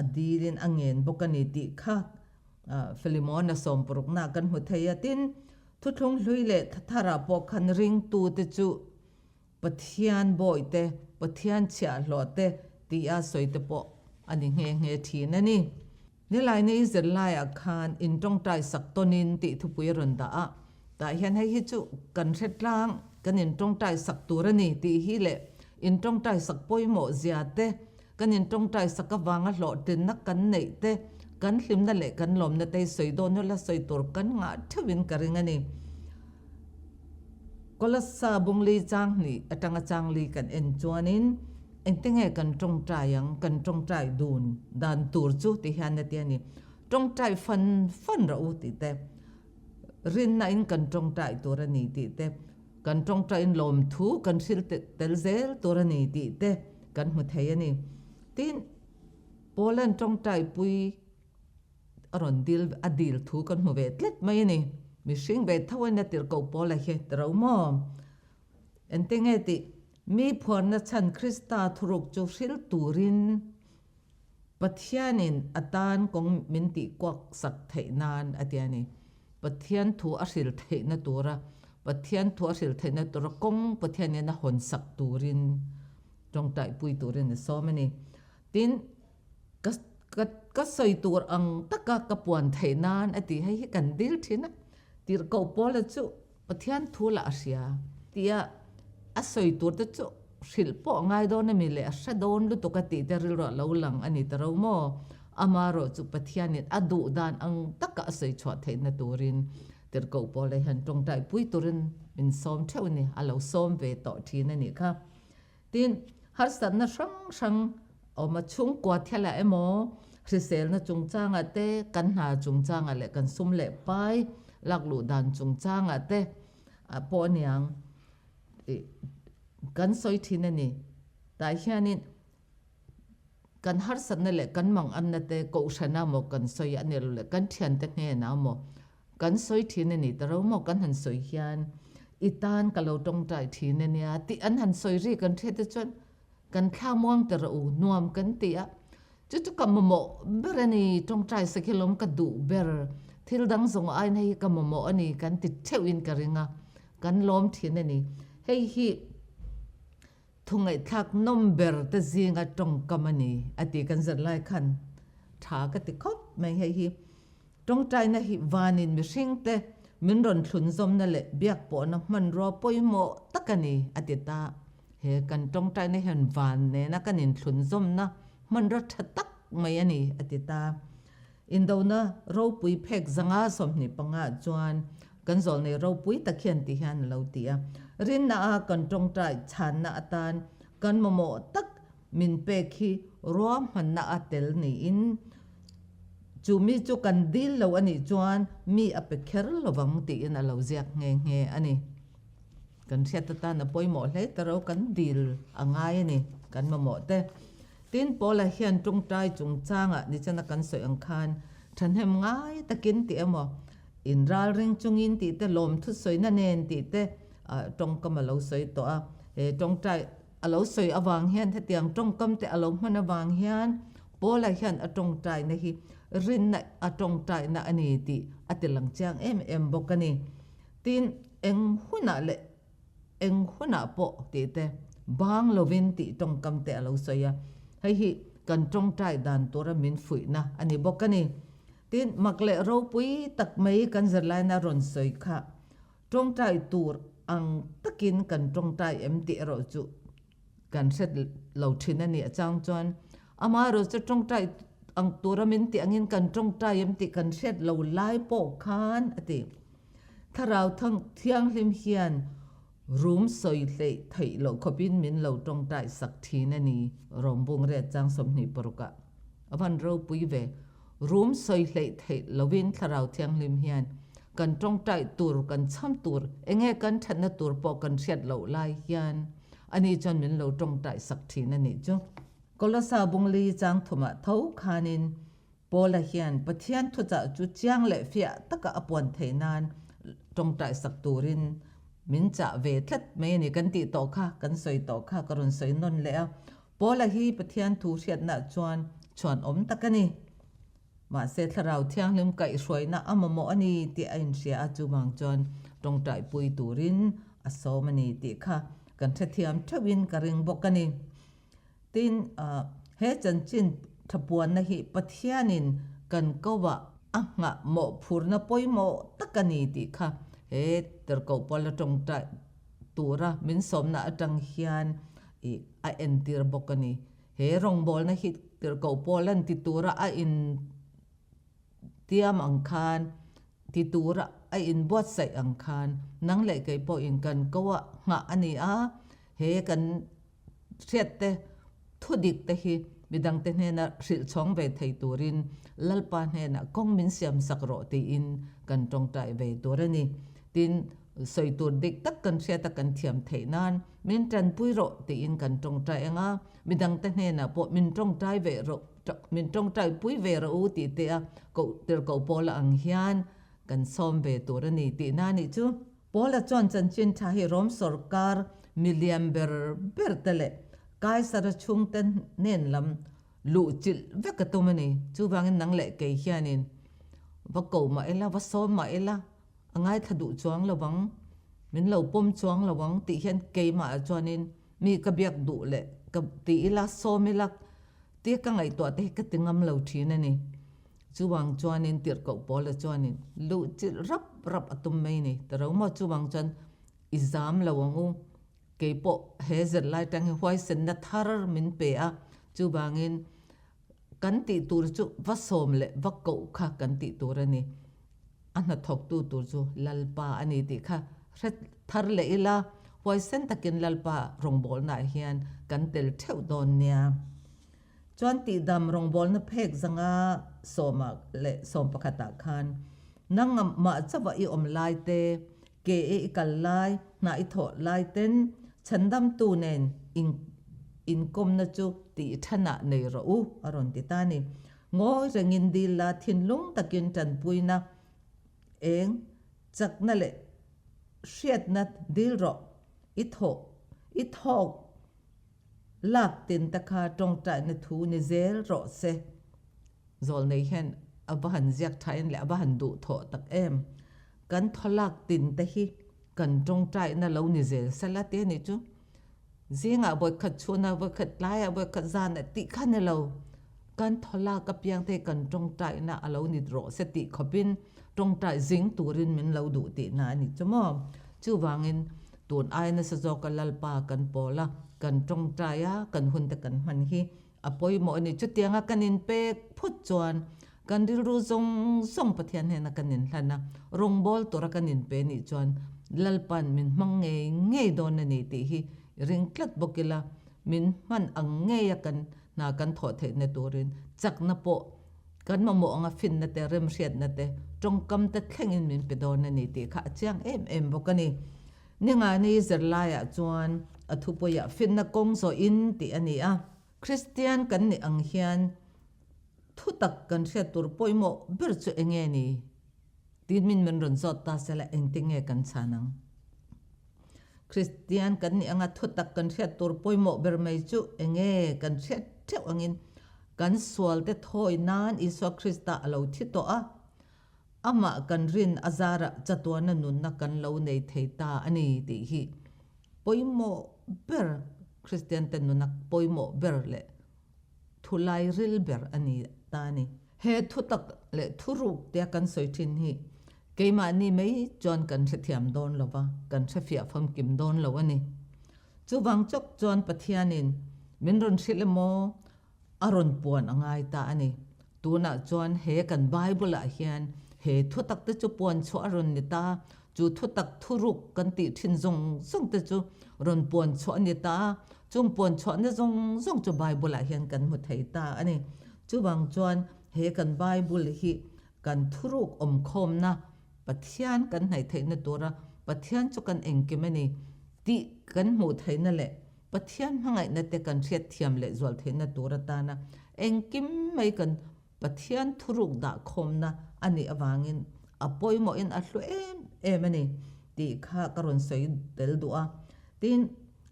a dilin a ngen bawk a ni tih kha Philemona sawmpuruknaah kan hmu thei a. Tin, thuthlung hlui leh thatharah pawh khan ringtute chu Pathian bawihte, Pathian chhiahhlawh te tia sawi te pawh a ni nghe nghe thin a ni. Nilaina i zirlaiah khan in tawngtai sak tawnin tih thupui a rawn dah a, tah hian hei hi chu kan hre tlang, kan in tawngtai sak tur a ni tih hi leh in tawngtai sak pawimawh zia te, kan in tawngtai sak avanga hlawhtlinna kan neih te, kan hlimna leh kan lawmna te hi sawi dawn ula sawi tur kan ngah theuhin ka ring a ni. Kolassa bungli chang hnih atanga changli kan en chuanin engtinge kan tawngtai ang, kan tawngtai dun dan tur chu ti hian a ti a ni. Tawngtai fan fan rawh u tih te, rinna in kan tawngtai tur a ni tih te, kan tawngtaiin lawmthu kan hrilh tel zel tur a ni tih te kan hmu thei a ni. Tin, Paula'n tawngtaipui A rawn dil, a dil thu kan hmu ve tlat mai a ni. Mihring ve tho a nia tirhkoh Paula hi ti ro maw? Engti nge tih? Mi phuarna chhan Krista thuruk chu hril turin Pathianin a tan kawng min tih kuak sak theih nan a ti a ni. Pathian thu a hril theihna tura, Pathian thu a hril theihna tura kawng Pathianin a hawn sak turin tawngtaipui turin a sawm a ni. Tin, Ka ka ka sawi tur ang taka ka puan theih nan a ti hei hi kan dil thin a, tirhkoh Paula chu Pathian thu lah a hria tia a sawi tur te chu hrilh pawh a ngai dawn a mi le a hre dawn lutuk a tih te rilruah lo lang a ni ta ro maw? Amaherawh chu Pathianin a duh dan ang taka a sawi chhuah theihna turin Tirhkoh Paula hian tawngtai pui turin min sawm theuh a ni, a lo sawm ve tawh thin a nih kha. Tin, harsatna hrang hrang awm a chhungkua thialah emaw, hriselna chungchangah te, kan hna chungchangah leh kan sum leh pai lakluh dan chungchangah te pawh a niang tih kan sawi thin a ni. Tah hianin kan harsatna leh kan manganna te kohhrana maw kan sawi a ni lo leh kan thiante hnenah maw Kan sawi thin a ni ta ro maw kan han sawi hian i tan ka lo tawngtai thin a nia tih an han sawi ri kan hriat te chuan kan thla muang ta rawh u nuam kan ti a, chu chu ka mamawh ber a ni tawngtai sak hi lawm ka duh ber thil dang zawng aiin hei hi ka mamawh a ni kan ti theuh in ka ring a kan lawm thin a ni hei hi Thu ngaihthlak nawm ber te zinga tawngkam a ni a ti kan zir lai khan tha ka ti khawp mai hei hi. Tawngtaina hi vanin mihring te min rawn thlunzawmna leh biak pawhna hmanrua pawimawh tak a ni a ti ta. He kan tawngtaina hian van nena kan inthlunzawmna hmanrua tha tak mai a ni a ti ta. Indona ropui phek zanga 25 chuan kan zawlnei ropui tak hian ti hian a lo ti a, rinna a kan tawngtai chhanna atan kan mamawh tak min pek hi ruahmanna a tel niin chu mi chu kan dil lo a nih chuan mi a pe kher lovang tiin a lo ziak nghe nghe a ni. Kan hriat atan a pawimawh hle ta ro kan dil a ngai a ni kan mamawh te. Tin, Paula hian tawngtai chungchangah nichana kan sawi ang khan thahnem ngai takin tih emaw, inralring chungin tih te, lawmthu sawina nen tih te tawngkam a lo sawi tawh a. He tawngtai a lo sawi avang hian hetiang tawngkam te a lo hman avang hian Paula hian a tawngtaina hi rinna a tawngtaina a ni tih a ti lang chiang em em bawk a ni. Tin, eng hunah leh Eng hunah pawh tih te, bang lovin tih tawngkam te a lo sawi a, hei hi kan tawngtai dan tura min fuihna a ni bawk a ni. Tin, mak leh ropui tak mai kan zirlaina rawn sawi kha tawngtai tur ang takin kan tawngtai em tih erawh chu kan hre lo thin a nih chang chuan amaherawh chu tawngtai ang tura min tih angin kan tawngtai em tih kan hriat lo lai pawh khan a ti. Thlarau Thianghlim hian rum sawi hleih theih loh khawpin min lo tawngtai sak thin a ni, Rawmbung riat chang 26 ah a van ropui ve. Rum sawi hleih theih lovin Thlarau Thianghlim hian kan tawngtai tur, kan cham tur, enge kan thatna tur pawh kan hriat loh lai hian ani chuan min lo tawngtai sak thin a nih chu. Kolosa bungli chang thumah tho khanin Paula hian Pathian thuchah chu chiang leh fiah taka a puan theih nan tawngtai sak turin min chah ve tlat mai a ni kan tih tawh kha, kan sawi tawh kha ka rawn sawi nawn leh a. Paula hi Pathian thu hriatnaah chuan chhuan awm tak a ni. Mahse Thlarau Thianghlim kaihhruaina a mamawh a ni tih a inhria a, chuvang chuan tawngtai pui turin a sawm a ni tih kha kan hrethiam theuhin ka ring bawk a ni. Tin, he chanchin thapuanna hi Pathianin kan kovah a nghah mawhphurna pawimawh tak a ni tih kha he Tirhkoh Paula tawngtai tura min sawmna atang hian a entir bawk a ni. He rawngbawlna hi Tirhkoh Paula'n ti tura a in tiam ang khan, ti tura a inbuatsaih ang khan nang leh kei pawhin kan koah nghah a ni a, he kan Hriatte, thudik te hi midangte hnena hrilh chhawng ve thei turin Lalpa hnenah kawng min siam sak rawh tiin kan tawngtai ve tur a ni. Tin, sawi tur dik tak kan hriata kan thiam theih nan min tanpui rawh tiin kan tawngtai ang a, midangte hnenah pawh min tawngtai ve rawh, min tawngtai pui ve rawh u tih te a koh tirhkoh Paula ang hian kan sawm ve tur a ni tihna a nih chu. Paula chuan chanchin tha hi Rom sawrkar milian ber ber te leh Kaisara chhungte hnen lam luh chilh vek a tum a ni. Chuvangin nang leh kei hianin va ko mah ila, va sawm mah ila, a ngaithla duh chuang lo ang, min lo pawm chuang lo ang tih hian keimah chuanin mi ka biak duh leh ka ti ila, sawm ila tia ka ngaihtuah te hi ka ti ngam lo thin a ni. Chuvang chuanin tirhkoh Paula chuanin luh chilh rap rap a tum mai ni. Ta ro maw chuvang chuan i zam lo ang u. Kei pawh he zirlai tang hi huaisenna thar min pe a, chuvangin Kan tih tur chu va sawm leh va koh kha kan tih tur a ni. A hnathawktu tur chu Lalpa a ni tih kha hre thar leh ila, huaisen takin Lalpa rawngbawlnaah hian kan tel theuh dawn nia. Chuan tihdam rawngbawlna phek zanga sawmah leh sawm pakhatah khan nangmah chauha i awm lai te, ke e i kal lai, hnah i thawh lai ten chhandamtu nen in inkawmna chu tih thanah nei rawh u, a rawn ti ta a ni. Ngawi rengin dil la thinlung takin tanpuina eng chakna leh hriatna dil rawh, i thawh i thawk Lak tin te kha tawngtaina thu ni zel rawh se. Zawlnei hian a va han ziak thain leh a va han duh thawh tak em. Kan thaw lak tin te hi kan tawngtaina lo ni zel sela te anih chu. Zingah vawikhat chhunah vawikhat tlaiah vawikhat zanah tih kha ni lo. Kan thaw lak apiang te hi kan tawngtaina a lo ni rawh se tih khawpin tawngtai zing turin min lo duh tihna a ni chu maw. Chuvangin tun ai nasa zawka Lalpa kan pawl a, kan tawngtai a, kan hun te kan hman hi a pawimawh a ni. Chutianga kan inpek phut chuan kan rilru zawng zawng Pathian hnena kan inhlan a, rawngbâwl tura kan inpe nih chuan Lalpa'n min hmang ngei ngei dawn a ni tih hi ring tlat bawk ila, min hman ang ngeia kan hna kan thawh theihna turin chakna pawh Kan mamawh anga finna te, remhriatna te, tawngkam te thlengin min pe dawn a ni tih kha a chiang em em bawk a ni. Ningani zirlaiah chuan a thupuiah finna kawng zawhin tih a ni a. Kristian kan nih ang hian thutak kan hriat tur pawimawh ber chu eng nge ni? Tin min min rawn zawt ta sela engtin nge kan chhan ang? Kristian kan nih anga thutak kan hriat tur pawimawh ber mai chu eng nge kan hriat theuh angin kan sualte thawi nan Isua Krista a lo thi tawh a, amah kan rin a zarah chatuana nunna kan lo nei thei ta a ni tih hi pawimawh ber Kristiante nuna pawimawh ber leh thulai ril ber a ni ta a ni. He thutak leh thuruk tia kan sawi thin hi keimahni mai chuan kan hrethiam dawn lo va, kan hrefiah famkim dawn lo a ni. Chuvang chawk chuan Pathianin min rawn hrilh emaw a rawn puan a ngai ta a ni. Tunah chuan he kan Bible-ah hian he thutak te chu puan chhuah a rawn ni ta, chu thutak thuruk kan tih thin zawng zawng te chu rawn puan chhuah a ni ta a, chung puan chhuahna zawng zawng chu Bible-ah hian kan hmu thei ta a ni. Chuvang chuan he kan Bible hi kan thuruk awmkhawmna Pathian kan hnaih theihna tura Pathian chu kan engkim a ni tih kan hmuh theihna leh Pathian hmangaihna te kan hriatthiam leh zual theihna tur atana engkim mai kan Pathian thuruk dahkhawmna a nih avangin a pawimawhin a hlu em em a ni tih kha ka rawn sawi tel duh a. Tin,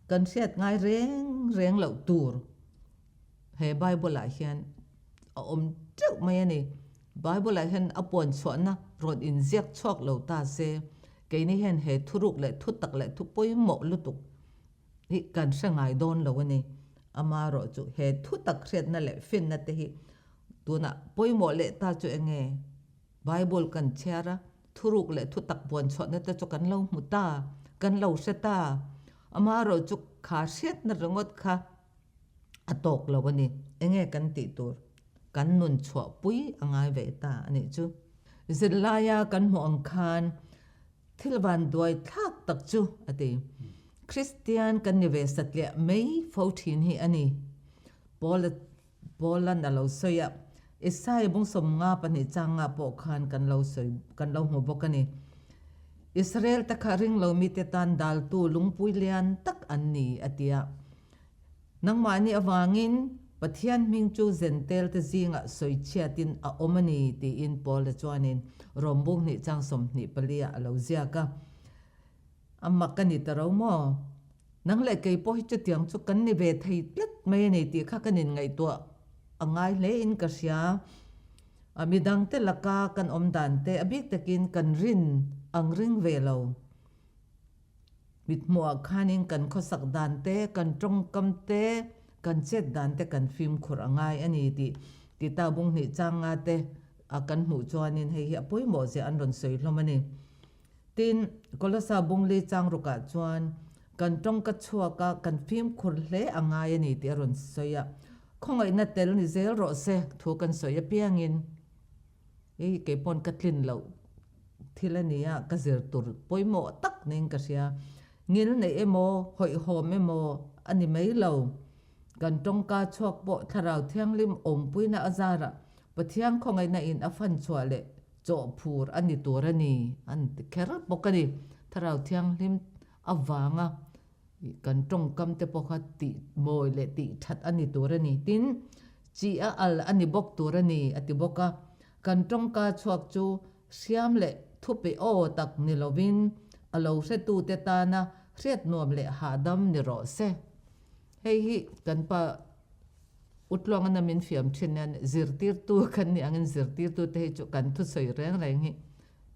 kan hriat ngai reng reng loh tur he Bible-ah hian a awm teuh mai a ni. Bible-ah hian a puan chhuahna rawn inziak chhuak lo ta se, keini hian he thuruk leh thutak leh thu pawimawh lutuk hi kan hre ngai dawn lo a ni. Amaherawh chu he thutak hriatna leh finna te hi tunah pawimawh leh ta chu eng nge? Bible kan chhiar a, thuruk leh thutak puan chhuahna te chu kan lo hmu ta, kan lo hre ta. Amaherawh chu kha hriatna ringawt kha a tawk lo a ni. Eng nge kan tih tur? Kan nun chhuah pui a ngai ve ta a nih chu. Zirlaia kan hmuh ang khan Thil van duai thlak tak chu, a ti. Kristian kan ni ve satliah mai fo thin hi a ni. Paula Paula'n a lo sawi a, Isaiah bung 52 changa pawh khan kan lo sawi kan lo hmu bawk a ni. Israel te kha ring lo mite tan daltu lungpui lian tak an ni, a ti a. Nangmahni avangin Pathian hming chu Zentel te zingah sawi chhiatin a awm a ni tiin Paula chuanin Rom bung hnih chang 24 ah a lo ziak a. A mak a ni ta ro maw? Nang leh kei pawh hi chutiang chu kan ni ve thei tlat mai a ni tih kha kan inngaihtuah a ngai hle in ka hria. A midangte laka kan awm dan te a bik takin kan rin ang ring ve lo. Mithmuhah khanin kan khawsak dan te, kan tawngkam te, kan chet dan te kan fimkhur a ngai a ni tih Tita bung hnih changa te a kan hmuh chuanin hei hi a pawimawh zia an rawn sawi hlawm a ni. Tin, Kolosa bung li chang rukah chuan kan tawngka chhuaka kan fimkhur hle a ngai a ni tih a rawn sawi a. Khawngaihna tel ni zel rawh se thu kan sawi apiangin hei kei pawn ka tlin loh thil a nia, ka zir tur pawimawh tak niin ka hria. Ngil neih emaw, hawihhawm emaw a ni mai lo. Kan tawngka chhuak pawh Thlarau Thianghlim awmpuina a zarah Pathian khawngaihna in a fan chhuah leh chawhphur a ni tur a ni an ti kher bawk a ni. Thlarau Thianghlim avanga kan tawngkam te pawh kha tih mawi leh tih that a ni tur a ni. Tin, chi a al a ni bawk tur a ni a ti bawk a. Kan tawngka chhuak chu hriam leh thupe aw tak ni lovin a lo hretute tana hriat nuam leh hahdam ni rawh se. Hei hi kan pa Utluanga na min fiam thin hian zirtirtu kan nih angin zirtirtute hi chu kan thusawi reng reng hi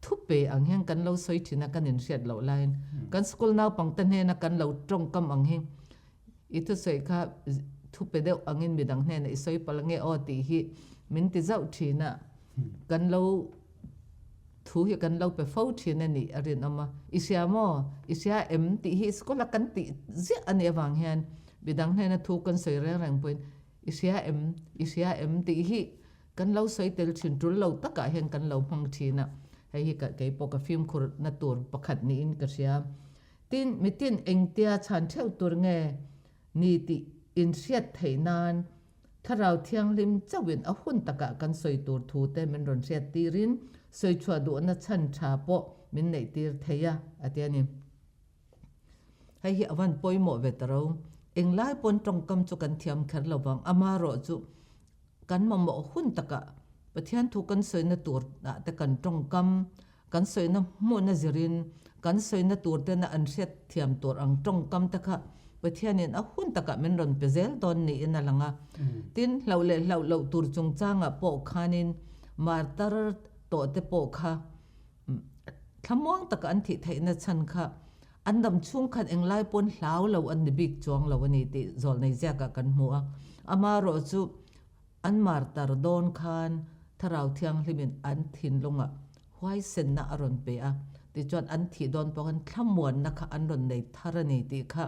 thupe ang hian kan lo sawi thin a kan inhriat loh laiin kan school naupangte hnena kan lo tawngkam ang hi i thusawi kha thupe deuh angin midang hnenah i sawi palh ange aw tih hi min ti zauh thin a kan lo Thu hi kan lo pe fo thin a nih a rinawm a, i hria maw? I hria em? tih hi school a kan tih ziah a nih avang hian midang hnena thu kan sawi reng reng pawhin i hria em? I hria em? tih hi kan lo sawi tel thin tul lo takah hian kan lo hmang thin a, hei hi kei pawh ka fimkhur na tur pakhat niin ka hria. Tin, mitin engtia chhan theuh tur nge ni tih inhriat theih nan Thlarau Thianghlim chauhin a hun takah kan sawi tur thu te min rawn hriat tirin sawi chhuah duhna chhan tha pawh min neih tir thei a, a ti a ni. Hei hi a van pawimawh ve ta ro. Englai pawn tawngkam chu kan thiam kher lo vang, amarawh chu kan mamawh hun takah Pathian thu kan sawina tur ah te kan tawngkam Kan sawina hmuhna zirin kan sawina tur tena an hriat thiam tur ang tawngkam te kha Pathianin a hun takah min rawn pe zel dawn niin a lang a. Tin, hlauh leh hlauh loh tur chungchangah pawh khanin martar tawh te pawh kha thlamuang taka an thih theihna chhan kha an dam chhung khan englai pawn hlau lo an ni bik chuang lo a ni tih zawlnei ziakah kan hmu a. Amaherawhchu An martar dawn khan Thlarau Thianghlimin an thinlungah huaisenna a rawn pe a, tichuan an thih dawn pawh khan thlamuanna kha an rawn nei thar a ni tih kha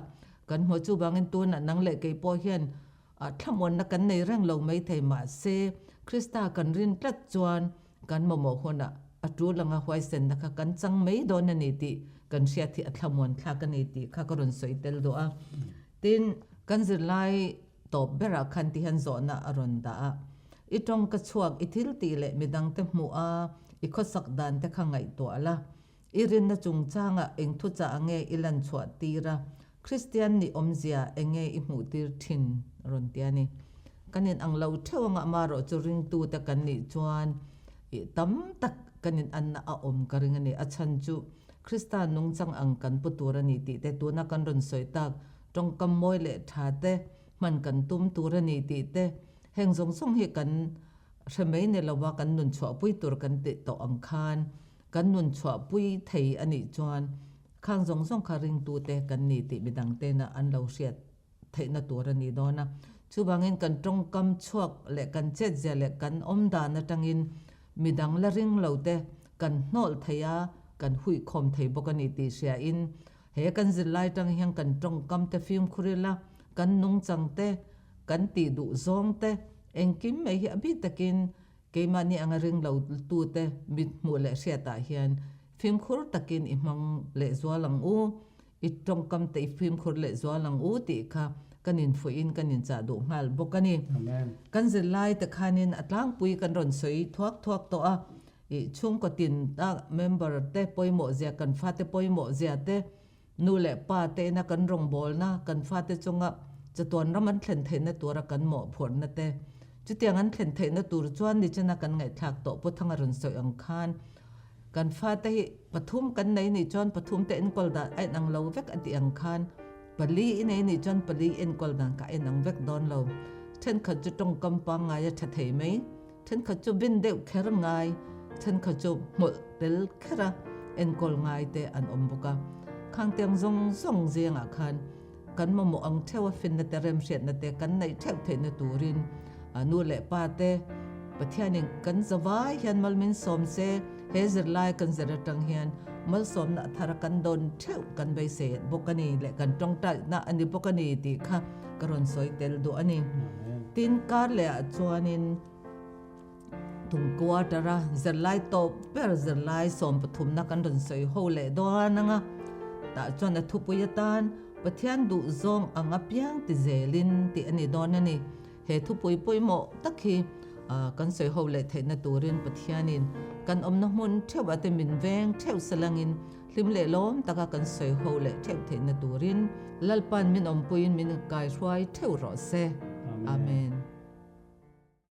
kan hmu. Chuvangin tunah nang leh kei pawh hian thlamuanna kan nei reng lo maithei mahse Krista kan rin tlat chuan kan mamawh hunah a tul anga huaisenna kha kan chang mai dawn a ni tih kan hriat hi a thlamuan thlak a ni tih kha ka rawn sawi tel duh a. Tin, kan zirlai Tawp berah khan ti hian zawhna a rawn dah a, I tawng ka chhuak, i thil tih leh midangte hmuh a, i khawsak dan te kha ngaihtuah la. I rinna chungchangah eng thuchah nge i lan chhuah tir a, Kristian nih awmzia eng nge i hmuh tir thin? a rawn ti a ni. Kan in ang lo theuh anga amarawh chu ringtute kan nih chuan i tam tak kan in anna a awm ka ring a ni. A chhan chu Krista nungchang ang kan pu tur a ni tih te tuna kan rawn sawi tak Tawngkam mawi leh tha te hman kan tum tur a ni tih te, heng zawng zawng hi kan hre mai ni lova kan nun chhuahpui tur kan tih tawh ang khan kan nun chhuahpui thei a nih chuan khang zawng zawng kha ringtute kan ni tih midang tena an lo hriat theihna tur a ni dawn a. Chuvangin kan tawngkam chhuak leh kan chetzia leh kan awmdan atangin midang la ring lo te kan hnawl thei a, kan huihkhawm thei bawk a ni tih hriain He kan zirlai tang hian kan tawngkam te fimkhur ila, kan nungchang te, kan tih duh zawng te, engkim mai hi a bik takin keimahni anga ring lo tu te mit hmuh leh hriatah hian fimkhur takin i hmang leh zual ang u, i tawngkam te i fimkhur leh zual ang u tih kha kan infuihin kan inchah duh nghal bawk a ni. Kan zirlai te khanin a tlangpui kan rawn sawi thuak thuak tawh a, I chhungkaw tin tak member te pawimawh zia, kan fate pawimawh zia te, nu leh pa te ina kan rawngbawlna, kan fate chunga chatuan ram an thlen theihna tura kan mawhphurhna te, chutiang an thlen theihna tur chuan nichina kan ngaihthlak tawh Pu Thanga rawn sawi ang khan kan fate hi pathum kan nei nih chuan pathum te enkawl dan a inang lo vek a tih ang khan pali i nei nih chuan pali enkawl dan kha a inang vek dawn lo. Thenkhat chu tawngkam pangngai a tha thei mai. Thenkhat chu bin deuh kher ngai, thenkhat chu hmawlh tel kher a enkawl ngai te an awm bawk a. Khangtiang zawng zawng zingah khan kan mamawh ang theuh a finna te remhriatna te kan neih theuh theihna turin nu leh pa te Pathianin kan zavai hian mal min sawm se, he zirlai kan zir atang hian malsawmna a thar a kan dawn theuh kan beisei bawk a ni leh kan tawngtaihna a ni bawk a ni tih kha ka rawn sawi tel duh a ni. Tin, kar lehah chuanin tum quarter-a zirlai tawp ber zirlai sawmpathumna kan rawn sawi ho leh dawn ang a, tah chuan a thupui atan Pathian duh zawng ang apiang ti zelin tih a ni dawn a ni. He thupui pawimawh tak hi kan sawi ho leh theihna turin Pathianin kan awmna hmun theuh ate min veng theuh salangin hlim leh lawm taka kan sawi ho leh theuh theihna turin Lalpa'n min awmpuiin min kaihruai theuh rawh se. Amen.